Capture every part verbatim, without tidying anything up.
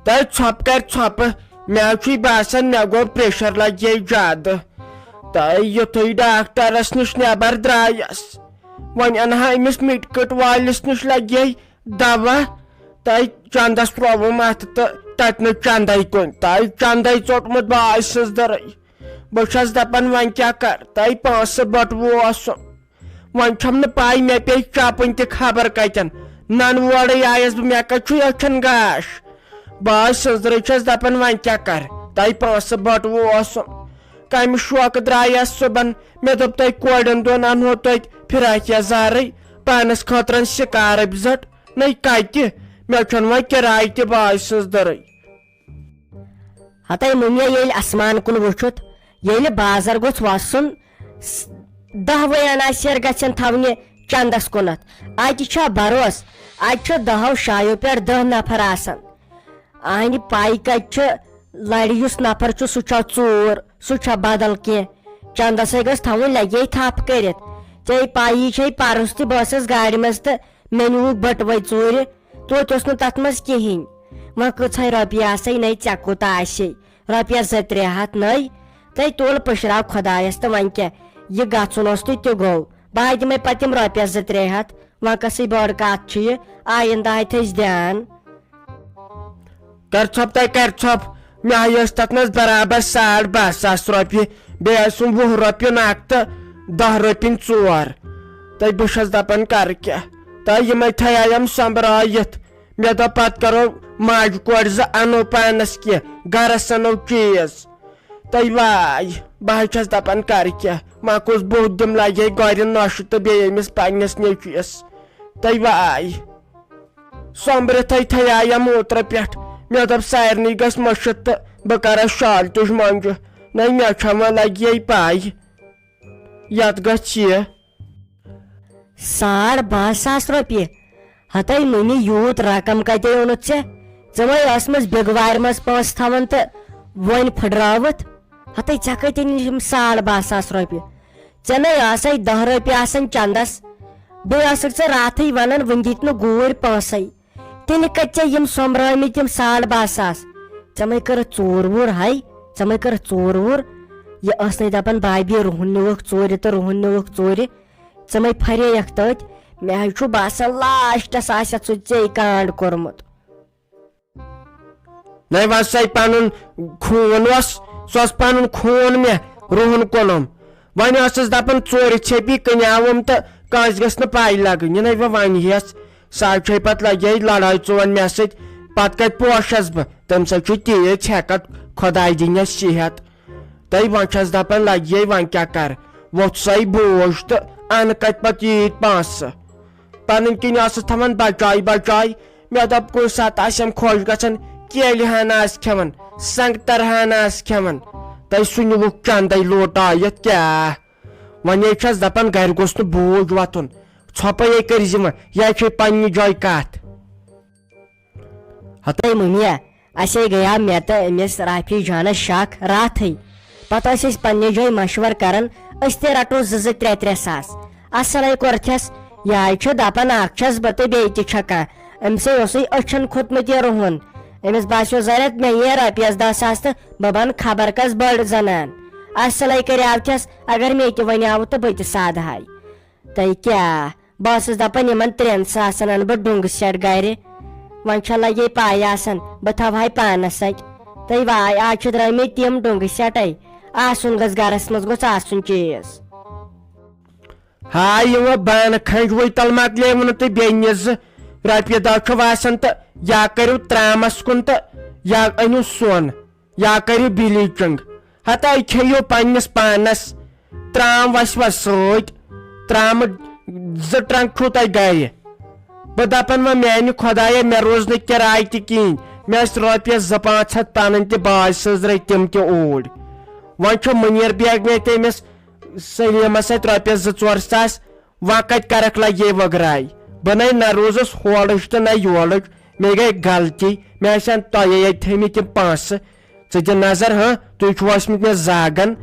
تہٕ ژھۄپہٕ کَرِ ژھۄپہٕ، مےٚ حظ چھُے باسان مےٚ گوٚو پریشر لگہِ زیادٕ۔ تہٕ یُتھُے ڈاکٹرس نِش نٮ۪بر درٛایس، وۄنۍ انہٕ ہا أمِس مِٹۍ کٔٹ وٲلِس نِش لگہِ دوا۔ تہٕ چندس ترٛووُم اتھٕ تہٕ تتہِ نہٕ چندے کُنہِ، تہٕ چندے ژوٚٹمُت باے سٕنٛز دٔرٕے۔ بہٕ چھَس دپان وۄنۍ کیٛاہ کر، تہٕ پونٛسہٕ بٹوٕ اوسُم۔ وۄنۍ چھَم نہٕ پَے مےٚ پیٚیہِ چَپٕنۍ تہِ خبر کَتٮ۪ن۔ نَنہٕ وورَے آیَس بہٕ، مےٚ کَتہِ چھُ أچھَن گاش؟ بہٕ حظ سٕنٛزرٕے چھَس دَپان، وۄنۍ کیٛاہ کَرٕ؟ تۄہہِ پونٛسہٕ بَٹوٕ اوسُم۔ کَمہِ شوقہٕ درٛایَس صُبحن؟ مےٚ دوٚپ، تۄہہِ کورٮ۪ن دۄن اَنہو توتہِ فِراک یَزارٕے، پانَس خٲطرَن شِکارٕبۍ زٔٹ۔ نَے کَتہِ؟ مےٚ چھَنہٕ وۄنۍ کِراے تہِ، بہٕ حظ سٕنٛزدٕرٕے۔ ہتے مُنیا ییٚلہِ اسمان کُن وُچھُتھ، ییٚلہِ بازر گوٚژھ وسُن، س-، دہ وے عناصر گژھن تھاونہِ چندس کُنتھ۔ اتہِ چھا بروس؟ اتہِ چھِ دہو شایو پٮ۪ٹھ دہ نفر آسان۔ اہنہِ پاے کتہِ چھِ لرِ یُس نفر چھُ، سُہ چھا ژوٗر، سُہ چھا بدل کینٛہہ؟ چندسے گژھِ تھاوُن لگے تھپھ کٔرِتھ۔ ژےٚ پایی چھے پرُس تہِ بہٕ ٲسٕس گاڑِ منٛز تہٕ مےٚ نیوٗکھ بٔٹوے ژوٗرِ۔ توتہِ اوس نہٕ تتھ منٛز کِہیٖنۍ۔ وۄنۍ کۭژاہ رۄپیہِ آسے نَے، ژےٚ کوٗتاہ آسے؟ رۄپیس زٕ ترٛےٚ ہتھ نٔے۔ تٔتۍ تُل پٔشراو خۄدایس تہٕ وۄنۍ کیٛاہ؟ یہِ گژھُن اوس تہٕ تہِ گوٚو۔ بہٕ ہا دِمے پتہٕ تِم رۄپیس زٕ ترٛےٚ ہتھ۔ وۄنۍ کۄسٕے بٔڑ کتھ چھِ یہِ؟ آیندٕ ہاے تھٲیزِ دیان۔ کر ژھۄپ تہٕ کر ژھۄپ۔ مےٚ ہاے ٲسۍ تتھ منٛز برابر ساڑ باہ ساس رۄپیہِ۔ بیٚیہِ ٲسِم وُہ رۄپیہِ نقد تہٕ دَہ رۄپِنۍ ژور۔ تہٕ بہٕ چھَس دَپان، کَرٕ کیٛاہ؟ تہٕ یِمَے تھایایم سۄمبرٲیِتھ۔ مےٚ دوٚپ، پَتہٕ کَرو ماجہِ کورِ زٕ، اَنو پانَس کینٛہہ، گَرَس اَنو چیٖز۔ تہٕ واے، بہٕ حظ چھَس دَپان، کَرٕ کیٛاہ؟ وۄنۍ کُس بُتھ دِمہٕ لَگہِ ہے گۄرِ نۄشہِ تہٕ بیٚیہِ أمِس پنٛنِس نیٚچوِس۔ تہٕ واے۔ سۄمبرِتھٕے تھایایم اوترٕ پٮ۪ٹھ۔ مےٚ دوٚپ، سارنٕے گژھِ مٔشِتھ تہٕ بہٕ کَرٕ شالٹٕچ مۄنٛجہِ۔ نَے، مےٚ چھےٚ وۄنۍ لَگہِ یے پَے، یَتھ گژھِ یہِ۔ ساڑ باہ ساس رۄپیہِ؟ ہتے مُنہِ، یوٗت رقم کَتہِ اوٚنُتھ ژےٚ؟ ژٕ وۄنۍ ٲسمٕژ بِگوارِ منٛز پونٛسہٕ تھاوان تہٕ وۄنۍ پھٕٹرٲوٕتھ؟ ہتے ژےٚ کَتہِ أنۍ یِم ساڑ باہ ساس رۄپیہِ؟ ژےٚ نے ٲسَے دَہ رۄپیہِ آسان چندس، بیٚیہِ ٲسٕکھ ژٕ راتھٕے وَنان، وۄنۍ دِتۍ نہٕ گوٗرۍ پونٛسَے۔ تیٚلہِ کَتہِ ژےٚ یِم سۄمبرٲومٕتۍ یِم ساڑ باہ ساس؟ ژےٚ مَے کٔرٕتھ ژوٗر ووٗر ہاے، ژےٚ مَے کٔرٕتھ ژوٗر ووٗر؟ یہِ ٲس نے دَپان، بابی، رُہُن نیوٗکھ ژوٗرِ تہٕ رُہُن نیوٗکھ ژوٗرِ۔ ژٕ مَے پھرییَکھ تٔتھۍ۔ مےٚ حظ چھُ باسان، لاسٹَس آسٮ۪تھ سُہ ژےٚ کانٛڈ کوٚرمُت۔ نَے وَن سا، یہِ پَنُن خوٗن اوس، سُہ اوس پَنُن خوٗن مےٚ رُہُن کٕنُم۔ وۄنۍ ٲسٕس دَپان، ژوٗرِ ژھیٚپی کٕنیاوُم تہٕ کٲنٛسہِ گٔژھ نہٕ پَے لَگٕنۍ۔ یہِ نَے وۄنۍ وَنہِ یَس، سۄ حظ چھے پَتہٕ لَگے لَڑٲے ژٕ وَن مےٚ سۭتۍ، پَتہٕ کَتہِ پوشَس بہٕ؟ تٔمۍ سۭتۍ چھُ تیٖژ ہٮ۪کَتھ، خۄداے دِنَس صحت۔ تہٕ وۄنۍ چھَس دَپان، لَگہِ ہے وۄنۍ کیٛاہ کَرٕ؟ ووٚتھ سَے بوج تہٕ اَنہٕ کَتہِ پَتہٕ ییٖتۍ پونٛسہٕ؟ پَنٕنۍ کِنۍ ٲسٕس تھاوان بَچاے بَچاے۔ مےٚ دوٚپ، کُنہِ ساتہٕ آسٮ۪م خۄش گژھان، کیلہِ ہَن آسہٕ کھٮ۪وان، سنٛگتر ہَن آسہٕ کھٮ۪وان۔ تہٕ سُہ نیوٗکھ چندے لوٹٲیِتھ کیٛاہ؟ وۄنۍ ہے چھَس دَپان، گرِ گوٚژھ نہٕ بوج وۄتھُن۔ ژھۄپَے ہے کٔرۍ زِ وۄنۍ، یہِ ہے چھے پننہِ جایہِ کَتھ۔ ہتے مُنیا، اسے گٔیاو مےٚ تہٕ أمِس رافی جانس شک راتھٕے۔ پتہٕ ٲسۍ أسۍ پننہِ جایہِ مشورٕ کران، أسۍ تہِ رٹو زٕ زٕ ترٛےٚ ترٛےٚ ساس۔ اصلے کوٚرتھس، یہِ ہاے چھُ دپان، اکھ چھس بہٕ تہٕ بیٚیہِ تہِ چھےٚ کانٛہہ۔ أمۍ سٕے اوسُے أچھن کھوٚتمُت یہِ رُہُن۔ أمِس باسیو ضرورت مےٚ یِیہِ رۄپیس دہ ساس تہٕ بہٕ بنہٕ خبر کس بٔڑ زنان۔ اصلے کریاوتھس، اگر مےٚ تہِ ونیاوٕ تہٕ بہٕ تہِ سادٕ ہاے۔ تہٕ کیٛاہ؟ بہٕ ٲسٕس دَپان، یِمَن ترٛٮ۪ن ساسَن اَنہٕ بہٕ ڈوٚنٛگہٕ سیٹ گَرِ۔ وۄنۍ چھےٚ لَگے پَے آسان، بہٕ تھاوہاے پانَس اَتہِ۔ تہٕ واے، آز چھِ درٛامٕتۍ تِم ڈوٚنٛگہٕ سیٹَے۔ آسُن گٔژھ گَرَس منٛز، گوٚژھ آسُن چیٖز۔ ہاے، یِمو بانہٕ کھنٛجوٕے تَل مۄکلیوٕ نہٕ تہٕ بیٚیہِ نِژٕ رۄپیہِ دَہ چھُ آسان تہٕ یا کٔرِو ترٛامَس کُن تہٕ یا أنِو سۄن۔ یا کٔرِو بِلیٖچِنٛگ۔ ہتا کھیٚیِو پنٛنِس پانَس۔ ترٛام وَسہِ وَس سۭتۍ۔ ترٛامہٕ زٕ ٹرٛنٛک چھُو تۄہہِ گَرِ۔ بہٕ دَپَن وۄنۍ، میٛانہِ خۄدایا، مےٚ روز نہٕ کِراے تہِ کِہیٖنۍ۔ مےٚ ٲسۍ رۄپیَس زٕ پانٛژھ ہَتھ پَنٕنۍ تہِ باج سٕنٛزرَے، تِم تہِ اوٗرۍ۔ وۄنۍ چھُ مُنیٖر بیگ مےٚ تٔمِس سلیٖمَس اَتھِ رۄپیَس زٕ ژور ساس۔ وۄنۍ کَتہِ کَرَکھ لَگے وٕگراے؟ بہٕ نَے نہ روٗزُس ہورٕچ تہٕ نہ یورٕچ۔ مےٚ گٔے غلطی۔ مےٚ آسہِ ہن تۄہے اَتہِ تھٲیمٕتۍ تِم پونٛسہٕ۔ ژٕ دِ نظر، ہاں، تُہۍ چھِو ٲسمٕتۍ مےٚ زاگن۔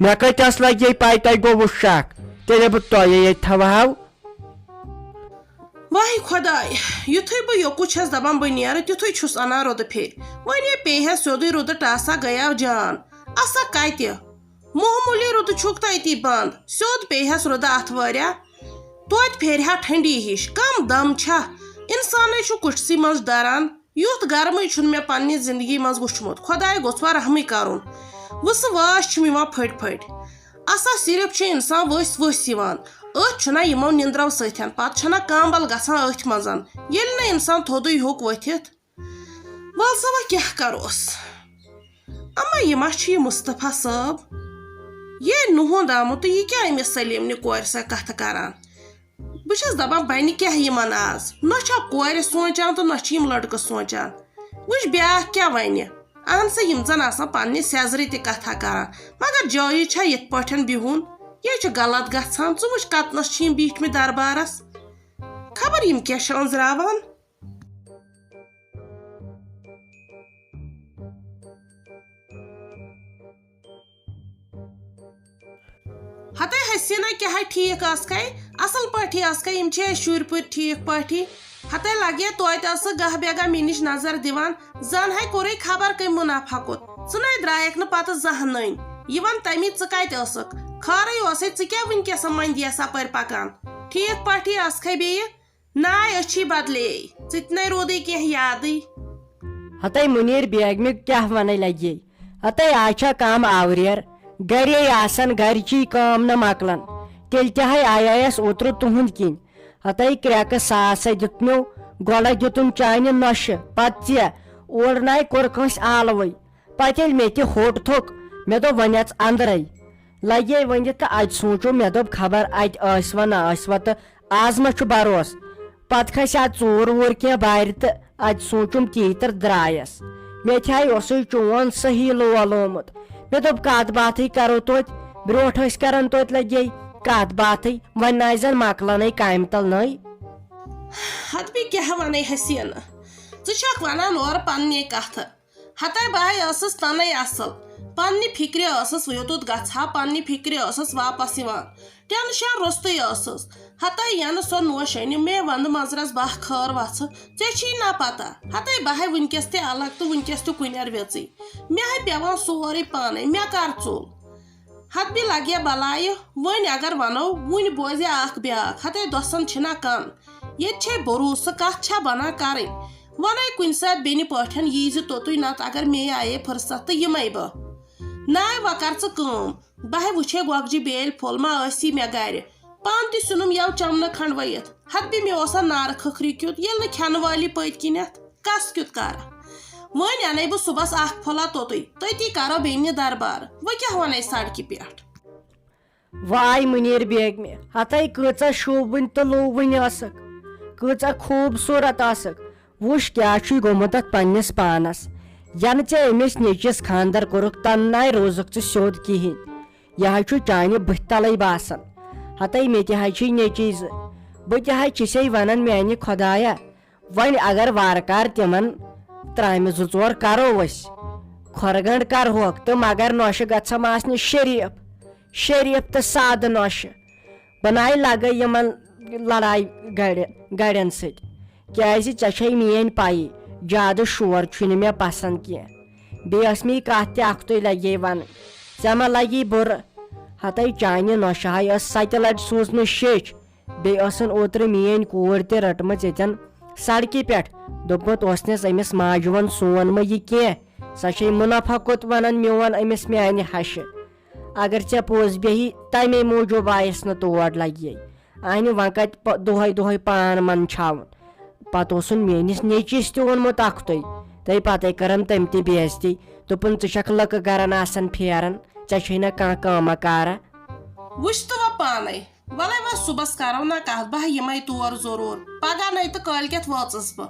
مےٚ کَتہِ ٲس لَگے پَے تۄہہِ گوٚوُ شک؟ تیٚلہِ بہٕ تۄہے اَتہِ تھاوہاو۔ پاے خۄداے، یُتھُے بہٕ یوٚکُن چھَس دَپان بہٕ نیرٕ، تیُتھُے چھُس اَنان رُدٕ پھیٚرۍ۔ وۄنۍ یے پیٚیہِ ہا سیوٚدُے رُدٕ ٹاسا گٔیاو جان۔ اَسا کَتہِ؟ معموٗلی رُدٕ چھُکھ تہٕ أتی بنٛد، سیوٚد پیٚیہِ ہَس رُدٕ اَتھ وٲریا۔ توتہِ پھیرِ ہا ٹھنڈی ہِش، کم دم چھا؟ اِنسانَے چھُ کُٹھسٕے منٛز دَران۔ یُتھ گرمٕے چھُنہٕ مےٚ پننہِ زندگی منٛز وُچھمُت۔ خۄداے گوٚژھ وۄنۍ رحمٕے کرُن۔ وٕسہٕ واش چھِم یِوان پھٔٹۍ پھٔٹۍ۔ اسا صرف چھُ انسان ؤسۍ ؤسۍ یِوان۔ أتھۍ چھُنہ یِمو نِندرو سۭتۍ، پتہٕ چھنہ کامبل گژھان أتھۍ منٛز، ییٚلہِ نہٕ انسان تھوٚدُے ہیوٚک ؤتھِتھ۔ وَل سا وۄنۍ کیٛاہ کَروس؟ اما یہِ ما چھُ یہِ مصطفیٰ صٲب؟ یے نُہُنٛد آمُت تہٕ یہِ کیٛاہ أمِس سلیٖم نہِ کورِ سۭتۍ کَتھٕ کَران؟ بہٕ چھَس دَپان بَنہِ کیٛاہ یِمَن آز؟ نہ چھا کورِ سونٛچان تہٕ نہ چھِ یِم لٔڑکہٕ سونٛچان۔ وٕچھ بیٛاکھ کیٛاہ وَنہِ۔ اہن سا یِم زَن آسان پنٛنہِ سیٚزرِ تہِ کَتھا کَران، مگر جٲیِز چھا یِتھ پٲٹھۍ بِہُن؟ یے چھُ غلط گژھان۔ ژٕ وٕچھ کَتنَس چھِ یِم بیٖٹھمٕتۍ دربارَس۔ خبر یِم کیٛاہ چھِ أنٛزراوان۔ ہتے حسینہ کیٛاہ ہے ٹھیٖک ٲسکھے؟ اصل پٲٹھی ٲسکھے؟ یِم چھِ اَسہِ شُرۍ پٲٹھۍ ٹھیٖک پٲٹھی۔ ہتے لگے توتہِ ٲسٕکھ گاہ بے گاہ مےٚ نِش نظر دِوان، زن ہے کوٚرُے خبر کٔمۍ منافع کوٚت۔ ژٕ نے درٛایکھ نہٕ پتہٕ زانٛہہ نٔنۍ۔ یہِ وَن تَمی ژٕ کتہِ ٲسٕکھ؟ خٲرٕے اوسے، ژٕ کیٛاہ وٕنکیٚس منٛدی یَس اپٲرۍ پکان؟ ٹھیٖک پٲٹھی ٲسکھے بیٚیہِ؟ ناے أچھی بدلے، ژٕ تہِ نے روٗدٕے کینٛہہ یادٕے۔ ہتے مُنیٖر بیگمہِ کیٛاہ وَنَے لگے؟ ہتے آز چھا کم آوریر، گرے آسان، گرچی کٲم نہ مۄکلان۔ تیٚلہِ تہِ ہے آیایس اوترٕ تُہُنٛد کِنۍ۔ ہتے کرٛٮ۪کہٕ ساسے دیُت مےٚ، گۄڈے دیُتُم چانہِ نۄشہِ، پتہٕ ژےٚ۔ اورٕ ناے کوٚر کٲنٛسہِ آلوٕے۔ پتہٕ ییٚلہِ مےٚ تہِ ہوٚٹ تھوٚک، مےٚ دوٚپ وۄنۍ اژ اندرے۔ لگے ؤنِتھ تہٕ اتہِ سوٗنچُم، مےٚ دوٚپ خبر اتہِ ٲسوا نہ ٲسوا تہٕ از ما چھُ بروسہٕ؟ پتہٕ کھسہِ اتھ ژوٗر ووٗر کینٛہہ بارِ تہٕ اتہِ سوٗنچُم تی تہٕ درٛایس۔ مےٚ تہِ ہاے اوسُے چون صحیح لول آمُت۔ مےٚ دوٚپ کتھ باتھٕے کرو توتہِ، برٛونٛٹھ ٲسۍ کران توتہِ لگے کتھ باتھٕے، وۄنۍ نہ آسہِ زن مۄکلانٕے کامہِ تل نٔے۔ ہتہٕ بیٚیہِ کیٛاہ ونے حسینہ، ژٕ چھکھ ونان اورٕ پننے کتھٕ۔ ہتے بہٕ ہاے ٲسٕس تَنے اَصٕل۔ پننہِ فِکرِ ٲسٕس یوٚتُتھ گژھٕ ہا، پننہِ فِکرِ ٲسٕس واپس یِوان۔ ٹینشن روٚستُے ٲسٕس۔ ہتے ینہٕ سۄ نوش أنِم مے ونٛدٕ منٛزرس بہٕ خٲر وژھٕ، ژےٚ چھِی نا پتہ۔ ہتے بہٕ ہاے وٕنکیٚس تہِ الگ تہٕ وٕنکیٚس تہِ کُنٮ۪ر ویژٕے۔ مےٚ ہاے پٮ۪وان سورُے پانے، مےٚ کر ژوٚل؟ ہتہٕ بیٚیہِ لگہِ بلایہِ، وۄنۍ اگر ونو، وُنہِ بوزِ اکھ بیاکھ، ہتے دۄسن چھِنہ کن۔ ییٚتہِ چھے بروسہٕ، کتھ چھا بنان کرٕنۍ؟ ونے کُنہِ ساتہٕ بیٚنہِ پٲٹھۍ یی زِ توٚتُے، نتہٕ اگر مے آیے فرصت تہٕ یِمے بہٕ۔ ناے وۄنۍ کر ژٕ کٲم، بہٕ ہے وٕچھے گۄگجہِ بیلۍ پھوٚل ما ٲسی مےٚ گرِ۔ پانہٕ تہِ سیُنُم یَو چمنہٕ کھنٛڈ ؤیِتھ۔ ہتہٕ بیٚیہِ مےٚ اوسا نارٕ کھکھرِ کیُتھ، ییٚلہِ نہٕ کھٮ۪نہٕ وٲلی پٔتۍ کِنٮ۪تھ۔ کس کیُتھ کر؟ وۄنۍ اَنے بہٕ صُبحس اکھ پھوٚلہ توٚتُے، تٔتی کرو بیٚنہِ دربار۔ وۄنۍ کیٛاہ وَنے سڑکہِ پٮ۪ٹھ؟ واے مُنیٖر بیگمہِ، ہتے کۭژاہ شوٗبوٕنۍ تہٕ لوٗبوٕنۍ ٲسٕکھ، کۭژاہ خوٗبصوٗرت ٲسٕکھ۔ وٕچھ کیٛاہ چھُے گوٚمُت اَتھ پنٛنِس پانَس۔ یَنہٕ ژےٚ أمِس نیٚچِس خانٛدر کوٚرُکھ، تَنہٕ نَے روٗزُکھ ژٕ سیوٚد کِہیٖنۍ۔ یہِ حظ چھُ چانہِ بٕتھِ تَلَے باسان۔ ہتے مےٚ تہِ حظ چھِی نیٚچی زٕ۔ بہٕ تہِ حظ چھِسے وَنان میٛانہِ خۄدایا، وۄنۍ اگر وارٕ کارٕ تِمن ترامہِ زٕ ژور کرو أسۍ، کھۄرٕ گنٛڈ کرہوکھ تہٕ مگر نۄشہِ گژھم آسنہِ شریٖف، شریٖف تہٕ سادٕ نۄشہِ۔ بہٕ ناے لگے یِمن لڑایہِ گرِ، گرٮ۪ن سۭتۍ، کیازِ ژےٚ چھے میٲنۍ پَیی، زیادٕ شور چھُنہٕ مےٚ پسند کینٛہہ۔ بیٚیہِ ٲس مےٚ یہِ کتھ تہِ اکھتُے لگے ونٕنۍ، ژےٚ ما لگی بُرٕ؟ ہتے چانہِ نۄشہِ ہاے ٲس ستہِ لٹہِ سوٗزمٕژ شیٚچھ، بیٚیہِ ٲسٕن اوترٕ میٲنۍ کوٗر تہِ رٔٹمٕژ ییٚتٮ۪ن سڑکہِ پٮ۪ٹھ۔ دوٚپمُت اوسنس أمِس ماجہِ وَن سون مہ یہِ کینٛہہ، سۄ چھے منافع کوٚت ونان میون أمِس میانہِ ہشہِ۔ اگر ژےٚ پوٚز بیٚہی، تمے موٗجوٗب آیس نہٕ تور لگہِ۔ اہنہِ وۄنۍ کتہِ پ-، دۄہے دۄہے پان منٛدچھاوُن۔ پتہٕ اوسُن میٲنِس نیٚچِس تہِ ووٚنمُت اکھتُے، تہٕ پتے کٔرٕن تٔمۍ تہِ بے عزتی۔ دوٚپُن، ژٕ چھکھ لٔکہٕ گرن آسان پھیران، ژےٚ چھے نہ کانٛہہ کٲمہ کارا۔ وٕچھ تہٕ وۄنۍ پانے۔ وَلَے وۄنۍ صُبحَس کَرو نا کَتھ، بہٕ ہا یِمَے تور ضروٗر۔ پَگاہ نَے تہٕ کٲلۍکٮ۪تھ وٲژٕس بہٕ۔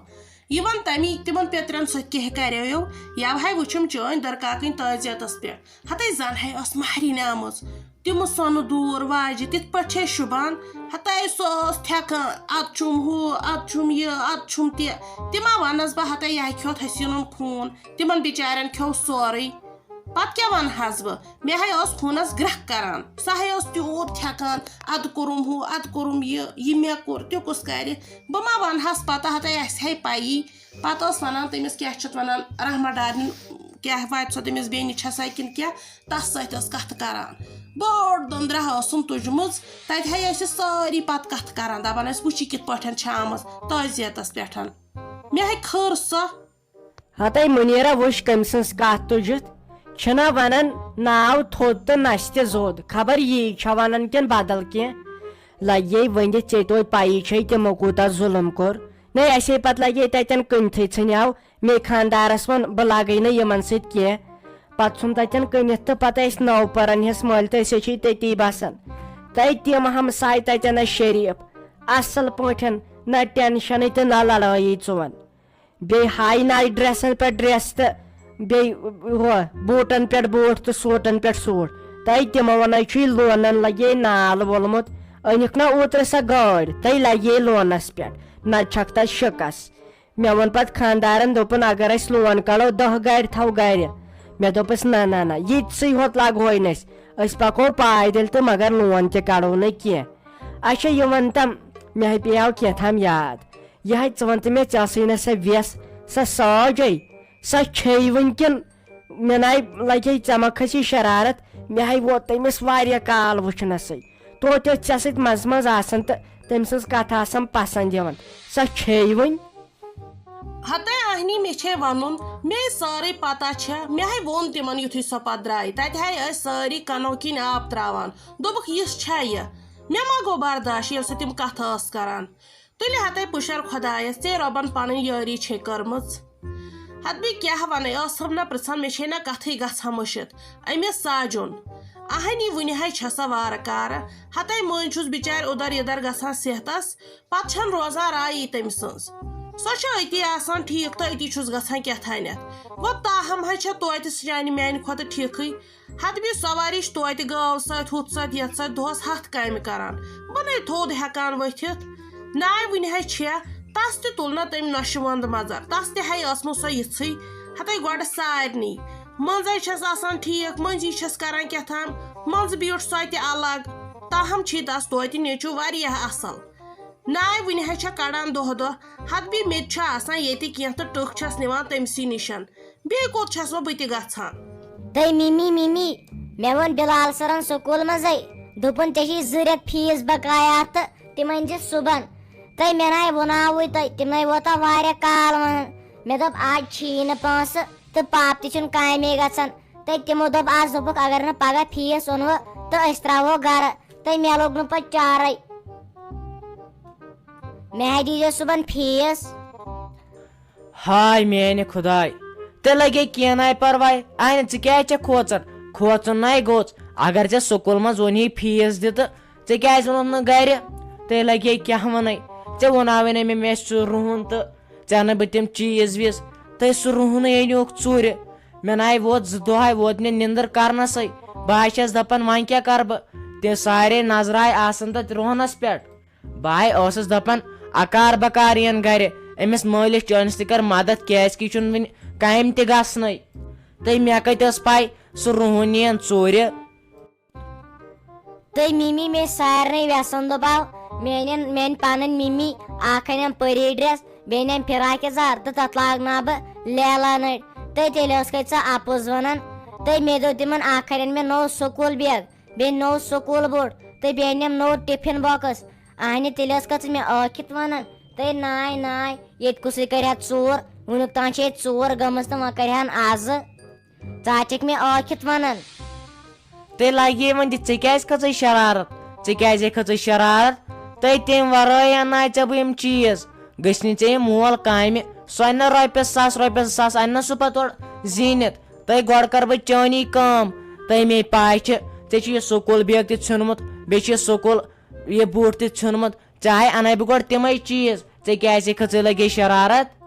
یہِ وَن تَمی تِمَن پیٚترَن سۭتۍ کیٚنٛہہ کَریو یو، یَوٕ ہَے وٕچھُم چٲنۍ دٕرکاکٕنۍ تعزیتَس پٮ۪ٹھ۔ ہَتَے زَن ہے ٲس مَہرِنۍ آمٕژ۔ تِمہٕ سۄنہٕ دوٗر واجہِ تِتھ پٲٹھۍ چھے شوٗبان۔ ہَتَے سۄ ٲس تھٮ۪کان، اَدٕ چھُم ہُہ، اَدٕ چھُم یہِ، اَدٕ چھُم تہِ۔ تہِ ما وَنَس بہٕ، ہَتَے یہِ ہا کھیوٚتھ حسیٖنُن خوٗن۔ تِمَن بِچارٮ۪ن کھیوٚو سورُے۔ پتہٕ کیٛاہ ونہٕ ہس بہٕ؟ مےٚ ہے ٲس خوٗنس گرٛکھ کران، سۄ ہے ٲس تیوٗت تھٮ۪کان، ادٕ کوٚرُم ہُہ، ادٕ کوٚرُم یہِ، یہِ مےٚ کوٚر، تہِ کُس کرِ؟ بہٕ ما ونہٕ ہس پتہٕ؟ ہتے اسہِ ہے پَیی۔ پتہٕ ٲس ونان تٔمِس، کیٛاہ چھِ اتھ ونان، رحمت ڈارنہِ، کیٛاہ واتہِ سۄ تٔمِس بیٚنہِ چھےٚ سۄ کِنہٕ کیٛاہ، تس سۭتۍ ٲس کتھٕ کران۔ بٔڑ دٔنٛدرا ٲسٕم تُجمٕژ، تتہِ ہے ٲسۍ سٲری پتہٕ کتھٕ کران، دپان ٲسۍ، وٕچھ یہِ کِتھ پٲٹھۍ چھےٚ آمٕژ تعزیتس پٮ۪ٹھ۔ مےٚ ہے کھٔر سۄ۔ ہتے مُنیٖرا، وٕچھ کٔمۍ سٕنٛز کتھ تُجِتھ۔ چھِنا ونان، ناو تھوٚد تہٕ نستہِ زوٚد، خبر یی چھا ونان کِنہٕ بدل کینٛہہ۔ لگے ؤنِتھ، ژےٚ توتہِ پَیی چھے تِمو کوٗتاہ ظُلُم کوٚر۔ نے، اَسے پتہٕ لگے تتٮ۪ن کٕنتھٕے، ژھٕنیو مے خاندارس ووٚن، بہٕ لگے نہٕ یِمن سۭتۍ کینٛہہ۔ پتہٕ ژھُن تتٮ۪ن کٕنِتھ تہٕ پتہٕ ٲسۍ نوپرن ہِس مٲلۍ تہٕ أسۍ چھِ تٔتی بسان۔ تہٕ تِم ہمساے تتٮ۪ن ٲسۍ شریٖف، اصل پٲٹھۍ، نہ ٹینشنٕے تہٕ نہ لڑٲیی ژون۔ بیٚیہِ ہاے نایٹ ڈریسن پٮ۪ٹھ ڈریس تہٕ بیٚیہِ ہُہ بوٗٹن پٮ۪ٹھ بوٗٹ تہٕ سوٗٹن پٮ۪ٹھ سوٗٹ۔ تہٕ تِمو ووٚن، چھُے لونن لگے نال وولمُت، أنِکھ نہ اوترٕ سۄ گٲڑۍ، تہٕ لگے لونس پٮ۪ٹھ، نتہٕ چھکھ تتھ شِکس۔ مےٚ ووٚن پتہٕ خاندارن، دوٚپُن، اگر أسۍ لون کڑو، دہ گاڑِ تھاو گرِ۔ مےٚ دوٚپُس، نہ، نہ، نہ، یِتسٕے ہوت لگہوے نہٕ أسۍ، أسۍ پکو پایدٔلۍ تہٕ مگر لون تہِ کڑو نہٕ کینٛہہ۔ اچھا، یہِ وَن تم، مےٚ ہے پیٚیاو کینٛہہ تام یاد۔ یہِ ہے ژٕ وَن تہٕ مےٚ، ژےٚ ٲسٕے نہ سۄ وٮ۪س، سۄ ساجے، سۄ چھے وٕنکٮ۪ن؟ مےٚ ناے لگے ژےٚ ما کھسی شرارت، مےٚ ہے ووت تٔمِس واریاہ کال وٕچھنَسٕے۔ توتہِ ٲس ژےٚ سۭتۍ منٛزٕ منٛزٕ آسان تہٕ تٔمۍ سٕنٛز کتھ آسان پسنٛد یِوان۔ سۄ چھے وٕنۍ؟ ہتے اہنی، مےٚ چھے ونُن، مے سٲرٕے پتہ چھےٚ۔ مےٚ ہے ووٚن تِمن یُتھُے سۄ پتہٕ درٛاے، تتہِ ہے ٲسۍ سٲری کنو کِنۍ آب تراوان۔ دوٚپُکھ، یِژھ چھےٚ یہِ؟ مےٚ ما گوٚو برداش ییٚلہِ سۄ تِم کتھٕ ٲس کران۔ تُلہِ ہتے پُشر خۄدایس، ژے رۄبن پنٕنۍ یٲری چھے کٔرمٕژ۔ ہتہٕ بہٕ کیٛاہ ونَے، ٲسٕم نہ پرژھان، مےٚ چھے نہ کتھٕے گژھان مٔشِتھ۔ أمِس ساجُن اہنی وُنہِ ہے چھےٚ سۄ وارٕ کارٕ، ہتے مٔنٛزۍ چھُس بِچارِ اُدر یِدر گژھان صحتس، پتہٕ چھَنہٕ روزان رایی تٔمۍ سٕنٛز۔ سۄ چھےٚ أتی آسان ٹھیٖک تہٕ أتی چھُس گژھان کیٛاہ تانٮ۪تھ۔ وۄنۍ تاہم حظ چھےٚ توتہِ سانہِ میانہِ کھۄتہٕ ٹھیٖکھٕے۔ ہتہٕ بیٚیہِ سوارِ چھِ توتہِ گٲو سۭتۍ، ہُتھ سۭتۍ، یتھ سۭتۍ دۄہس ہتھ کامہِ کران۔ بہٕ نے تھوٚد ہٮ۪کان ؤتھِتھ۔ ناے وُنہِ حظ چھےٚ، تس تہِ تُل نہ تٔمۍ نۄشہِ وۄند مژر، تس تہِ ہے ٲسمٕژ سۄ یِژھٕے۔ ہتے گۄڈٕ سارنٕے۔ منٛزے چھس آسان ٹھیٖک، مٔنٛزی چھس کران کیٛاہ تام، منٛزٕ بیوٗٹھ سۄ تہِ الگ۔ تاہم چھی تس توتہِ نیٚچو واریاہ اصل۔ ناے وُنہِ حظ چھےٚ کڑان دۄہ دۄہ، ہتہٕ بیٚیہِ مےٚ تہِ چھےٚ آسان ییٚتہِ کینٛہہ تہٕ ٹٕکھ چھس نِوان تٔمسٕے نِشن۔ بیٚیہِ کوٚت چھسو بہٕ تہِ گژھان؟ تہٕ مِمی، مِمی، مےٚ ووٚن بِلال سرن سکوٗل منٛزے، دوٚپُن، ژےٚ چھُے زٕ رٮ۪تھ فیٖس بقایا تہٕ تِم أنۍ زِ صُبحن۔ تہٕ مےٚ نَے ووٚناوُے تۄہہِ، تِم نَے ووت اَتھ واریاہ کال وَنان۔ مےٚ دوٚپ، آز چھی نہٕ پونٛسہٕ تہٕ پاپہٕ تہِ چھُنہٕ کامے گژھان۔ تہٕ تِمو دوٚپ، آز دوٚپُکھ، اگر نہٕ پگاہ فیٖس اوٚنوٕ تہٕ أسۍ ترٛاوہو گرٕ۔ تہٕ مےٚ لوٚگ نہٕ پَتہٕ چارَے۔ مےٚ ہا دیٖزیو صُبحن فیٖس۔ ہاے میانہِ خداے، تیٚلہِ لگے کینٛہہ ناے پرواے۔ اہنہِ، ژٕ کیٛازِ چھےٚ کھوژان؟ کھوژُن ناے گوٚژھ۔ اگر ژےٚ سکوٗل منٛز ووٚنی فیٖس دِ تہٕ ژےٚ کیٛازِ ووٚنُتھ نہٕ گرِ؟ تیٚلہِ لگے کیٛاہ ونے؟ ژےٚ ووٚناوے نہٕ مےٚ، مےٚ چھُ سُہ رُہُن تہٕ ژےٚ اَنَے بہٕ تِم چیٖز ویٖز۔ تہٕ سُہ رُہُنٕے أنیوکھ ژوٗرِ۔ مےٚ ناے ووت زٕ دۄہے، ووت نہٕ نِندٕر کرنسٕے۔ بہٕ ہا چھَس دپان، وۄنۍ کیٛاہ کرٕ بہٕ؟ تِم سارے نظرٕ آے آسان تتھ رُہنس پٮ۪ٹھ۔ بہٕ ہاے ٲسٕس دپان، اکار بکار یِن گرِ، أمِس مٲلِس چٲنِس تہِ کر مدد، کیازِ کہِ یہِ چھُنہٕ وُنہِ کامہِ تہِ گژھنٕے۔ تہٕ مےٚ کتہِ ٲس پاے سُہ رُہُن یِین ژوٗرِ؟ تہٕ مِمی، مےٚ سارنٕے وٮ۪سن دوٚپاو، میانٮ۪ن، میانہِ پنٕنۍ مِمی، اکھ انٮ۪م پٔری ڈریس، بیٚیہِ انٮ۪م فراک یزار تہٕ تتھ لاگناو بہٕ لیلا نٔرۍ۔ تہٕ تیٚلہِ ٲسکھے ژٕ اپُز ونان۔ تہٕ مےٚ دوٚپ تِمن، اکھ انٮ۪ن مےٚ نوٚو سکوٗل بیگ، بیٚیہِ نوٚو سکوٗل بوٗٹ تہٕ بیٚیہِ أنِم نوٚو ٹِفِن باکٕس۔ اہنہِ، تیٚلہِ ٲس کھٔژ مےٚ ٲکھِتھ ونان، تہٕ ناے ناے، ییٚتہِ کُسٕے کرِ ہا ژوٗر؟ وُنیُک تام چھِ ییٚتہِ ژوٗر گٔمٕژ تہٕ وۄنۍ کرِ ہن آزٕ۔ ژٕ ہا چھکھ مےٚ ٲکھِتھ ونان۔ تیٚلہِ لگہِ وۄنۍ تہِ، ژےٚ کیازِ کھٔژٕے شرارت؟ ژےٚ کیازے کھٔژٕے شرارت؟ تہٕ تمہِ ورٲے انناے ژےٚ بہٕ یِم چیٖز۔ گٔژھۍ نہٕ ژےٚ یہِ مول کامہِ، سُہ انہِ نہ رۄپیس ساس، رۄپیس زٕ ساس انہِ نہ سُہ پتہٕ اورٕ زیٖنِتھ۔ تہٕ گۄڈٕ کرٕ بہٕ چٲنی کٲم۔ تہٕ مے پاے چھِ، ژےٚ چھُ یہِ سکوٗل بیگ تہِ ژھیوٚنمُت، بیٚیہِ چھُ یہِ سکوٗل یہِ بوٗٹھ تہِ ژھیوٚنمُت۔ ژےٚ ہاے انَے بہٕ گۄڈٕ تِمے چیٖز، ژےٚ کیازِ کھٔژٕے لگے شرارت؟